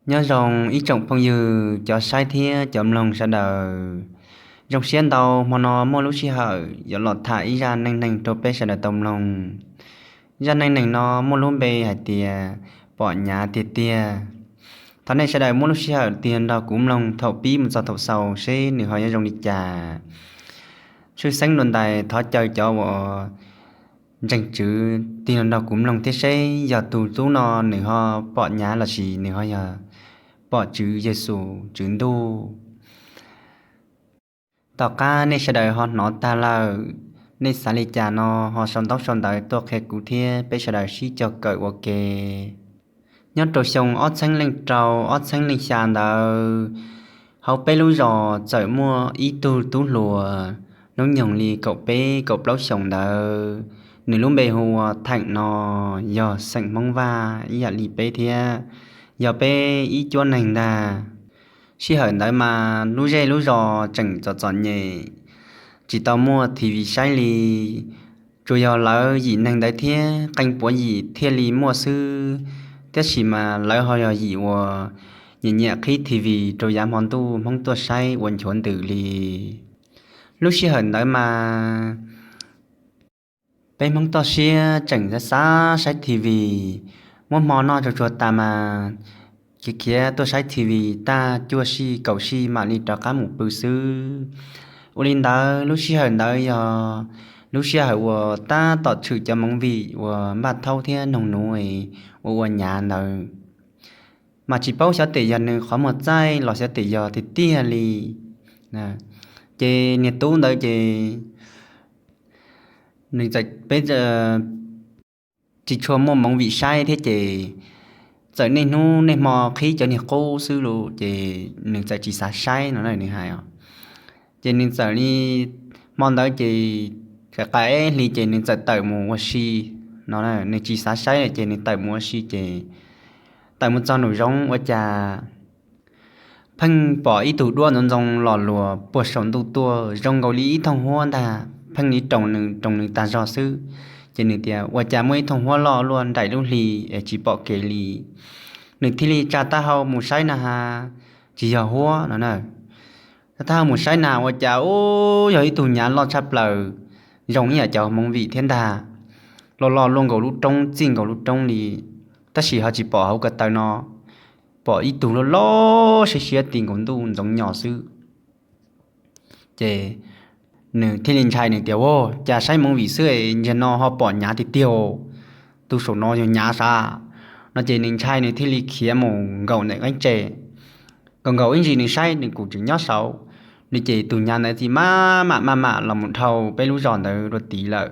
Nyob zoo ib tsoom phooj ywg cov saib thiab cov mloog sawv daws. Zoo siab ntau hmo no muaj lub sij hawm yuav los tham ib zaj neej neeg rau peb sawv daws tau mloog. Zaj neej neeg no muaj lub npe hais tias pom nyav tiag tiag. Thov nej sawv daws muab lub sij hawm tig nrog kuv mloog thaum pib mus txog thaum xaus seb nws ho yuav zoo li cas. Tshwj xeeb dua ntais thov caw cov uas ntseeg Tswv tig nrog kuv mloog thiab seb yog tus tub no nws ho pom nyav lossis nws ho yog pom Tswv Yexus Tswv Ntuj. Tom qab nej sawv daws ho hnov tag lawm, nej xav li cas no ho sau ntaub sau ntawv tuaj qhia kuv thiab peb sawv daws sib cog kawm ua ke. Nyob rau xyoo ob txheeb leej rau ob txheeb leej xya ntawd, hauv peb lub zos txawm muaj ib tug tub hluas hnub nyoog li kaum peb kaum plaub xyoos ntawd. Nws lub npe hu ua Theem no, yog xeem Hmoob Vaj ib yam li peb thiab, yog peb ib cuab neeg ntag. Sij hawm ntawd mas lub zej lub zos tseem txom txom nyem, tsis tau muaj T V saib li. Tsuas yog lawv yim neeg ntawd thiab qee puav yim thiaj li muaj xwb, tiam sis mas lawv ho yog yim uas nyiam nyiam qhib T V rau yav hmo ntuj Hmoob tuaj saib ua nchuav ntws li. Lub sij hawm ntawd mas peb Hmoob toj siab tseem xav xav saib T V, muab hmo noj tsuag tsuag tas mas khiav khiav tuaj saib T V tag cuaj sij kaum sij mam li rov qab mus pw xwb. Ua li ntawd lub sij hawm ntawd yog lub sij hawm uas tab tom tshwm cov movie uas Npaj Thaub thiab Noog Nuv ua ua nyav ntawd, mas tsis paub xyov tes yog nws qhov muag txaij los xyov tes yog tiag tiag li. Ces niag tub ntawd ces nws txawm peb tsis tshua muaj movie saib thiab ces txawm niaj hnub niaj hmo qhib cov niag qub xwb los ces nws txawm tsis xav saib no na nws hais os. Ces nws txawm li hmo ntawd ces qaim hli ces nws txawm tawm mus ua si no, nws tsis xav saib lawm ces nws tawm mus ua si ces tawm mus txog nraum zoov ua cas pheej pom ib tug duab ntxoov ntxoo los luas puag saum ntuj tuaj zoo nkaus li ib thooj huab ntag, pheej li roos nws roos nws tag zog xwb. Ces nws tias ua cas muaj ib thooj huab loj luaj nraim lub hli es tsis pom kev li. Nws thiaj li tsa taub hau mus saib na has, tsis yog huab no na. Tsa taub hau mus saib na ua cas ub yog ib tug nyav loj tshaj plaws, zoo ib yam cov movie thiab ntag, loj loj luaj nkaus lub roob txij nkaus lub roob li, tab sis ho tsis pom hauv ko taw no, pom ib tug loj loj siab siab ti nkaus ntuj ntxoov nyos xwb. Ces nws thiaj li ntshai nws tias ua cas saib movie xwb es ntawm no ho pom nyav tiag tiag, tus saum no yog nyav sav no ces nws ntshai nws thiaj li khiav mus nkaum ntawm qeeb tse. Nkaum nkaum ib ntsis nws saib nws kuj tseem nyob saud, nws ces tus nyav ntawd txawm maj mam maj mam los mus dhau peb lub zos ntawd dua tid lawm.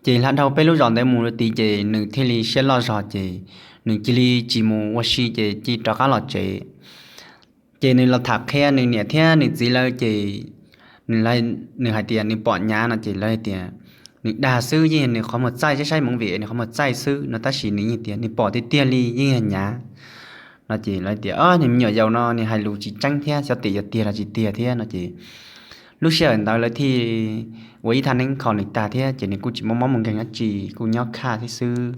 Ces hla dhau peb lub zos ntawd mus dua tid ces nws thiaj li siab loj zog ces nws cia li tsis mus ua si ces cia li rov qab los tsev. Ces nws los tham qhia nws niam thiab nws txiv lawv ces nws hais tias nws pom nyav no ces lawv hais tias nws dag xwb, yeej yog nws qhov muag txaij, saib movie nws qhov muag txaij xwb no, tab sis nws yeej tias nws pom tiag tiag li yeej yog nyav no ces lawv tias nws me nyuam yaus no nws hais lus tsis tseeb thiab xyov tes yog tiag los tsis tiag thiab no ces lub sij hawm ntawd lawv thiaj ua ib thaj neeb kho nws tag thiab ces nws kuj tsis muaj mob muaj nkeeg dab tsi, kuj nyob khaj thiab xwb.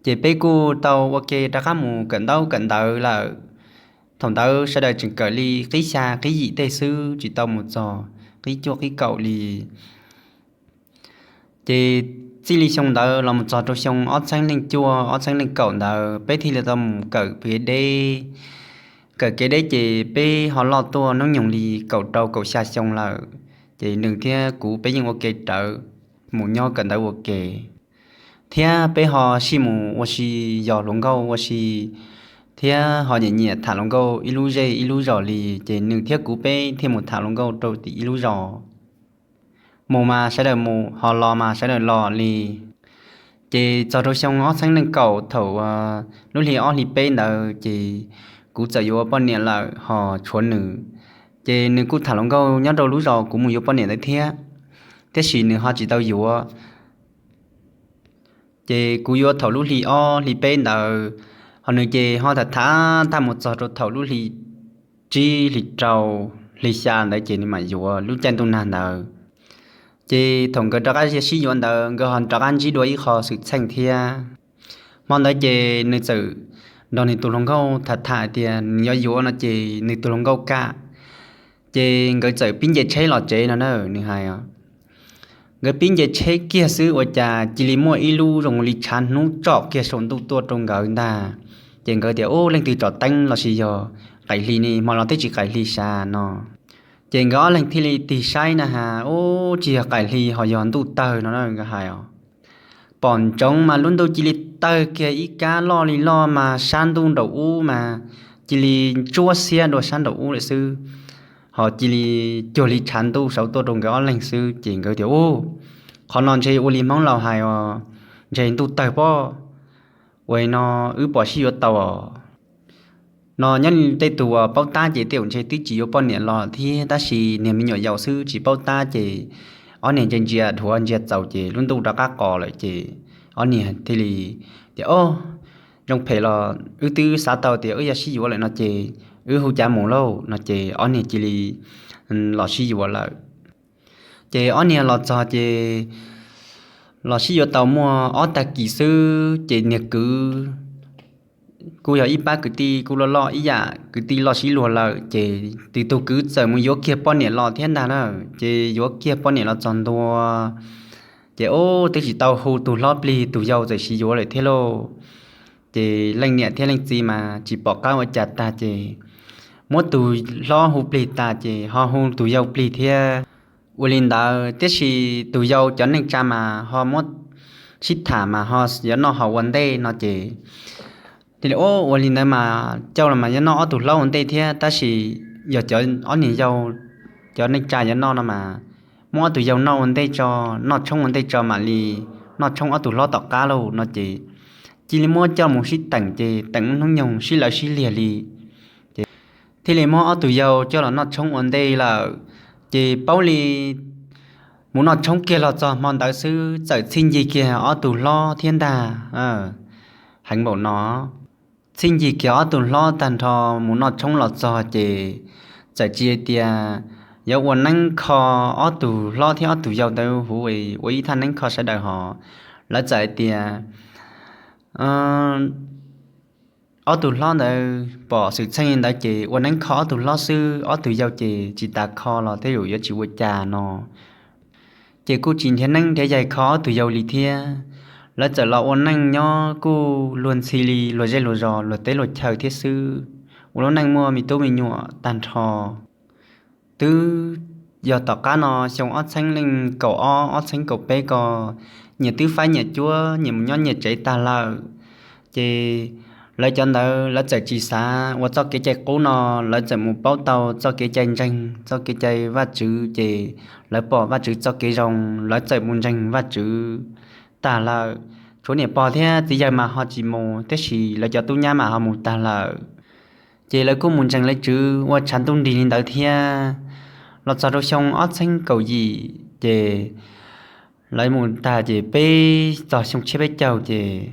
Ces peb kuj tau ua ke rov qab mus kawm ntaub kawm ntawv lawm. Thaum ntawd sawv daws tseem kawm li qib xya qib yim tej xwb, tsis tau mus txog qib cuaj qib kaum li. Ces txij li xyoo ntawd los mus txog rau xyoo ob txheeb leej cuaj ob txheeb leej kaum ntawd peb thiaj li tau mus kawm kev deb. Kawm kev deb ces peb ho loj tuaj hnub nyoog li kaum rau kaum xya xyoo lawm, ces nws thiab kuv peb yeej ua ke rawv mus nyob kawm ntawv ua ke, thiab peb ho sij mus ua si, yos hluas nkauj ua si, thiab ho nyiam nyiam tham hluas nkauj ib lub zej ib lub zos li, ces nws thiab kuv peb thiaj mus tham hluas nkauj rau tim ib lub zos. Mus mas sawv daws mus, ho los mas sawv daws los li. Ces txog rau xyoo ob txheeb leej kaum thaum lub hli ob hli peb ntawd ces kuv txawm yuav poj niam lawm ho tshuav nws. Ces nws kuj tham hluas nkauj nyob rau lub zos kuv mus yuav poj niam ntawd thiab, tiam sis nws ho tsis tau yuav. Ces kuv yuav thaum lub hli ob hli peb ntawd, ho nws ces ho tham tham tag mus txog rau thaum lub hli tsib hli rau hli xya ntawd ces nws mam yuav lub caij ntuj nag ntawd. Ces thaum nkawd rov qab sib yuav ntawd nkawd ho rov qab ntsib dua ib qho xwm txheej thiab. Hmo ntawd ces nws txawm nrog nws tus hluas nkauj tham tham tias nws yuav yuav no ces nws tus hluas nkauj kam. Ces nkawd txawm pib nce tsheb los tsev no na, nws hais os. Nkawd pib nce tsheb kiag xwb ua cas cia li muaj ib lub zoo li tshav hnub tsom kiag saum ntuj tuaj rau nkawd ntag. Ces nkawd tias, Ub, leej twg tsom teeb los sis yog qaim hli ne, hmo no twb tsis qaim hli sav no. Ces nkawd ob leeg thiaj li tig saib na has, Ub, tsis yog qaim hli ho yog ntuj tawg no na, nkawd hais os. Pom ntsoov mas lub ntuj cia li tawg kiag ib kab loj li loj mas sab ntuj nraum ub mas cia li ntsuab xiab dua sab nraum ub lawm xwb, ho cia li cuag li tshav ntuj saud tuaj rau nkawd ob leeg xwb. Ces nkawd tias, Ub, qhov no ntshe ua li Hmoob laus hais os, ntshe ntuj tawg pob, ua li no wb pom sib yuav tau os. No nyob tej tus uas paub tab ces tej zaum ntshe twb tsis yuav poj niam los thiab, tab sis niag me nyuam yaus xwb tsis paub tab ces ob niag ntsia ntsia dhuav ntsia txaus ces lub ntuj rov qab qos lawm ces ob niag thiaj li tias, Ob, zoo phem los wb twb xav tau tias wb yuav sib yuav lawm no ces wb hu cav mus lauj no ces ob niag cia li los sib yuav lawm. Ces ob niag los txog ces los sib yuav tau muaj ob tag kis xwb ces niag kwv kuj yog ib pab kwv tij kuj loj loj ib yam kwv tij loj sib luag lawm ces tus kwv txawm mus yuav kiag poj niam los thiab ntag na. Ces yuav kiag poj niam los txog ntua ces ub twb tsis tau hu tus hlob plig tus yau txawm sib yuav lawm thiab lauj. Ces leej niam thiab leej txiv mas tsis pom qab ua cas tag ces muab tus hlob hu plig tas ces ho hu tus yau plig thiab. Ua li ntawd tiam sis tus yau cov neej tsa mas ho muab sib tham mas ho yuav noj ho ua ntej no ces thiaj li, Ub, ua li ntawd mas coj los mas yuav noj ob tug hlob ua ntej thiab, tab sis yog cov ob niag yau, cov neej tsa yuav noj no mas muab ob tug yau noj ua ntej tso, noj tshoob ua ntej tso mam li noj tshoob ob tug hlob tom qab lauj no ces cia li muab coj mus sib teem ces teem hnub nyoog sib lawv sib liag li ces thiaj li muab ob tug yau coj los noj tshoob ua ntej lawm. Ces paub li mus noj tshoob kiag los txog hmo ntawd xwb txawm txhij ncig kiag ob tug hlob thiab ntag. Heev npaum no, txhij ncig kiag ob tug hlob tag nrho mus noj tshoob los txog ces txawm tsis tias yuav ua neeb kho ob tug hlob thiab ob tug yau ntawd huv ua ib thaj neeb kho sawv daws hos. Lawv txawm hais tias ob tug hlob ntawd pom xwm txheej li ntawd ces ua neeb kho ob tug hlob xwb, ob tug yau ces tsis tas kho los tej zaum yuav tsis ua cas no. Ces kuj tsis nrhiav neeb nrhiav yaig kho ob tug yau li thiab. Lawv txawm los ua neej nyob kuj luag ntxhi li luag zej luag zos luag teb luag chaw thiab xwb, ua lub neej muaj me tub me nyuam tag nrho. Twb yog tom qab no xyoo ob txheeb leej kaum ob ob txheeb kaum peb ko, nyias twb faib nyias cuab nyias mus nyob nyias tsev tag lawm. Ces lawv cov ntawd lawv txawm tsis xav ua txoj kev cai qub no, lawv txawm mus paub tau txoj kev cai ntseeg txoj kev cai Vajtswv ces lawv pom Vajtswv txoj kev zoo, lawv txawm mus ntseeg Vajtswv tag lawm. Tshuav niam pog thiab txiv yawg mas ho tsis mus, tiam sis lawv cov tub nyab mas ho mus tag lawm. Ces lawv kuj mus ntseeg lawv tswv ua tshav ntuj nrig li ntawd thiab. Los txog rau xyoo ob txheeb kaum yim ces lawv mus tag ces peb txog xyoo tshiab peb caug ces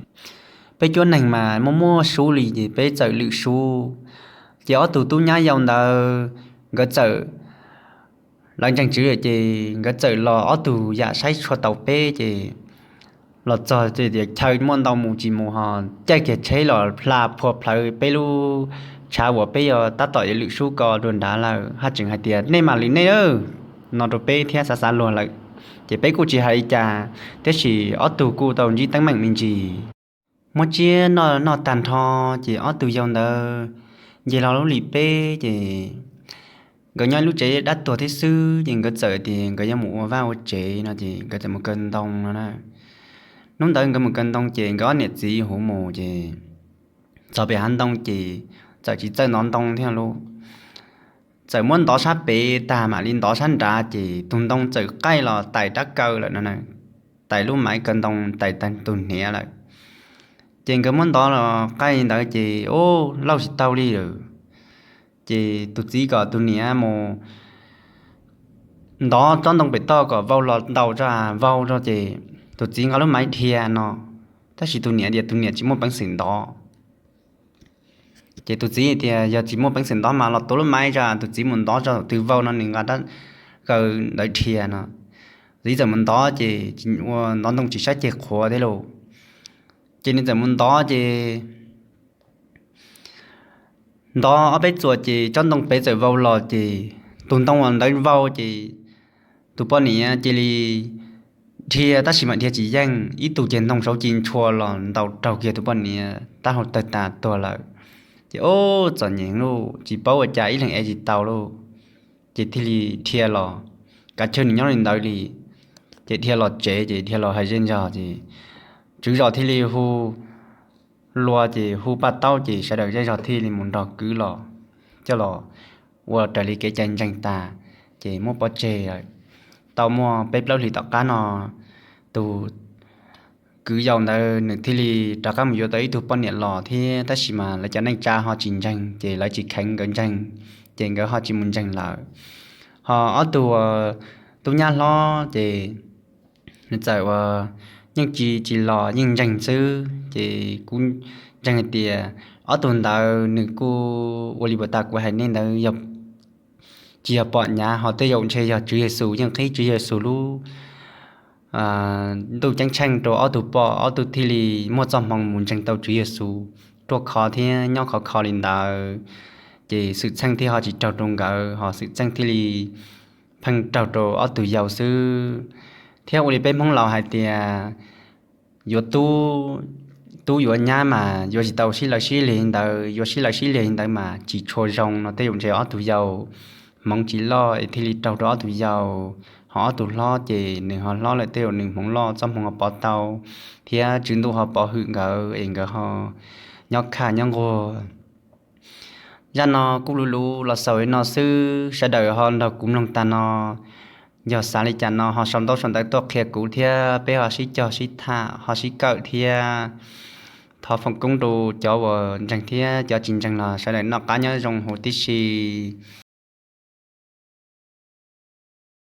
peb cuab neeg mas muaj muaj sub li ces peb txawm lwm sub. Ces ob tug tub nyab yau ntawd nkawd txawm, lawv ntseeg tswv ces nkawd txawm los ob tug yam saib tshua taus peb ces los txog ces chaw muaj ntau mus tsis mus ho caij kiag tsheb los hla phua plhawv peb lub tshav uas peb yuav tab tom yuav lwm sub ko dua nrad lawm haj tseem hais tias nej mam lwm nej no rau peb thiab xav xav luag lawm. Ces peb kuj tsis hais li cas, tiam sis ob tug kuj tau ntsib teeb meem me ntsis. Muab tsiab noj noj tag nrho ces ob tug yau ntawd nce hlo lub hli peb ces nkawd nyob lub tsev dab tuag thiab xwb ces nkawd txawm tias nkawd yuav mus ua vaj ua tsev no ces nkawd txawm mus kaw ntoo no na. Hnub ntawd nkawd mus kaw ntoo ces nkawd ob niam txiv huv mus ces txog pem hav ntoo ces txawm tsis txawj ntov ntoo thiab lauj. Txawm muab ntov sab pem tag mam li ntov sab nrad ces tus ntoo txawm qaij los tais rab kaw lawm no, tais lub maiv kaw ntoo tais tus hniav lawm. Ces nkawd muab ntov los qaij li ntawd ces ub lauj tsis tau li lawm. Ces tus txiv kom tus niam mus ntov tsob ntoo pem toj kom vau los ntaus tso, vau tso ces tus txiv nqa lub maiv dhia no, tab sis tus niam tias tus niam tsis muaj peev xwm ntov. Ces tus txiv tias yog tsis muaj peev xwm ntov mas los tuav lub maiv tso, tus txiv mus ntov tso twg vau no nws nqa rab kaw ntawd dhia no. Txiv txawm mus ntov ces ua ntov ntoo tsis saib ceg qhuav thiab lauj. Ces nws txawm mus ntov ces ntov ob peb txuas ces tsob ntoo pem txawm vau los ces tus ntoo uas ntawd vau ces tus poj niam cia li dhia tab sis mas dhia tsis yeej, ib tug ces ntoo saud ci ntshua los ntaus raug kiag tus poj niam taub hau tawg tas tuag lawm. Ces ub txom nyem lauj, tsis paub ua cas ib leeg ev tsis tau lauj, ces thiaj li dhia los, kav tsij nws nyob li ntawd li. Ces dhia los tsev ces dhia los hais zej zog ces tswv zos thiaj li hu lua ces hu paj taub ces sawv daws zej zog thiaj li mus nrog kwv los, coj los ua raws li kev cai ntseeg tas. Ces muab pov tseg tau muaj peb plaub hlis tom qab no, tus kwv yau ntawd nws thiaj li rov qab mus yuav tau ib tug poj niam los thiab, tab sis mas lawv cov neej tsa ho tsis ntseeg ces lawv tsis kheev nkawd ntseeg, ces nkawd ho tsis mus ntseeg lawm. Ho ob tug tub nyab hlob ces nws txawm ua yeej tsis tsis los yeej ntseeg xwb, ces kuv ntseeg hais tias ob tug ntawd nws kuj ua li puas tas kuv hais nej ntawd, tsis yog pom nyav ho tej zaum ntshe yog Tswv Yexus, yeej qhib Tswv Yexus lub ntuj ceeb tsheej rau ob tug pom, ob tug thiaj li muaj txoj hmoo mus ntseeg tau Tswv Yexus ruaj khov thiab nyob khov kho li ntawd. Ces xwm txheej thiaj ho tsis raug rau nkawd, ho xwm txheej thiaj li pheej raug rau ob tug yau xwb. Thiab ua li peb Hmoob laus hais tias yuav tub, tub yuav nyab mas yuav tsis tau sib lawv sib lig li ntawd, yuav sib lawv sib lig li ntawd mas tsis tshua zoo no, tej zaum ntshe ob tug yau hmoov tsis loj es thiaj li raug rau ob tug yau. Ho ob tug hlob ces nws ho hlob lawm, tej zaum nws hmoov loj txoj hmoo ho pov tau thiab Tswv Ntuj ho pov hwm nkawd es nkawd ho nyob kaj nyob nquag. Zaj no kuj luv luv los xaus li no xwb, sawv daws ho nrog kuv mloog tag no. Yog xav li cas no ho sau ntaub sau ntawv tuaj qhia kuv thiab peb ho sib cog sib tham ho sib kawm thiab. Thov foom koob rau cov uas ntseeg thiab cov tsis ntseeg los sawv daws noj qab nyob zoo huv tib si.